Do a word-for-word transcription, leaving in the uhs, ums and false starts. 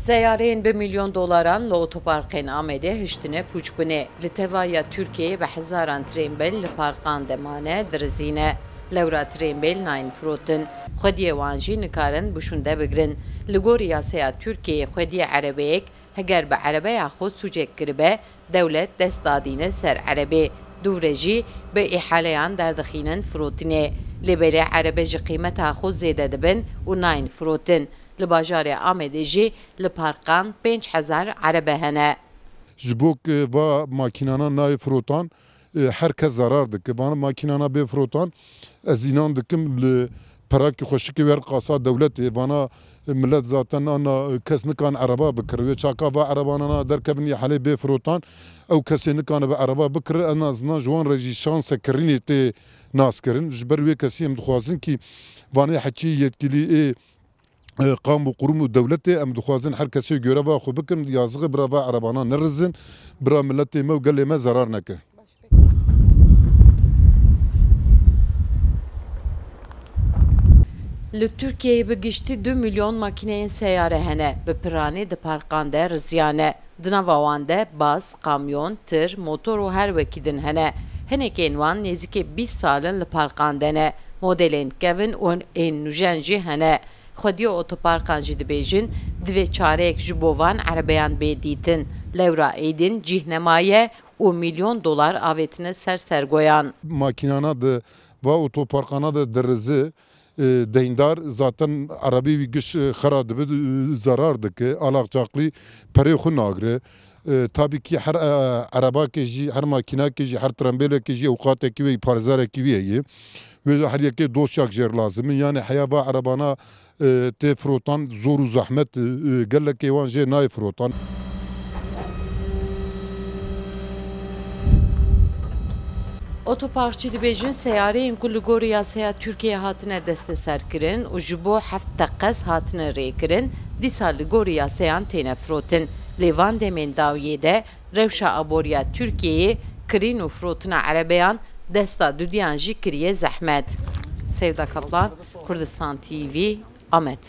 Seyareyên bi milyon dolaran li otoparkên Amedê hiştine pûçbûnê. Li tevaya Tirkiyeyê bi hezaran trênbel li parkan de mane, dirizîne. Lewra trênbel nayên firotin. Xwediyê wan jî nikarin bi şûnde bigrin. Li gorî yaseya Tirkiyeyê xwediyê erebeyek, heger bi erebeya xwe sûcek kiribe, dewlet dest dadîne ser erebê. Dûvre jî bi îhaleyan derdixînin firotinê. Lê belê erebe ji qîmeta xwe zêde dibin û nayên firotin. Li bajarê Amedê jî li parkan pênc hezar erebe hene. Ji bo ku va makînana nayê firotan, e, her kes zarar dike. Van makînana bê firotan, ez înan dikim li perakî xweşikê wer qasa dewletê. Vana, e, millet zaten ana, e, kes nikan ereba bikir. Wê çaka va erebanana derkevin îhalê bê firotan, ew kesê nikane bi ereba bikir. En azından ji wan re jî şanse kirînê tê naskirin. Ji ber wê kesî em dixwazin kî vanê heçî yetkilî ê e, qam û qurum û dewletê em dixwazin her kesê göreva xwe bikin, yazixê bira va erebana nerizin, bira miletê me û gelê me zerar neke. Li Tirkiyeyê bi giştî du milyon makîneyên seyare hene, bi piranî di parkan de riziyane. Di nava wan de bas, kamyon, tir, motor û her wekî din hene. Hinekên wan nêzîkî bîst sal in li parkan de ne. Modelên kevin û ên nûjen jî hene. Xwediyê otoparkan jî dibêjin, divê çareyek ji bo van erebeyan bê dîtin. Lewra êdîn cih nemaye û milyon dolar avêtine ser sergoyan. Makînana di va otoparkana de dirizi, e, deyndar zaten erebî wî giş, e, xera dibe, e, zarar dike, alaxçaqlî perê xwe nagire. E, tabî kî her, e, erebakê jî, her makînakê jî, her trembêlekê jî ewqatekî wê, parêzarekî wî heye. Wê her yekê dosyak jêr lazim in. Yanî heya va erebana, e, tê firotan zor û zehmet, e, gelekê wan jê nayê firotan. Otoparkçî dibêjin, seyareyên ku li gorî yaseya Tirkiyeyê hatine desteserkirin û ji bo heft teqez hatine rêkirin, dîsa li gorî yaseyan têne firotin. Lê van demên dawiyê de rewşa aboriya Tirkiyeyê kirîn û firotina erebeyan desta dudiyan jî kiriye zehmet. Sevda Kaplan, Kurdistan T V, Amed.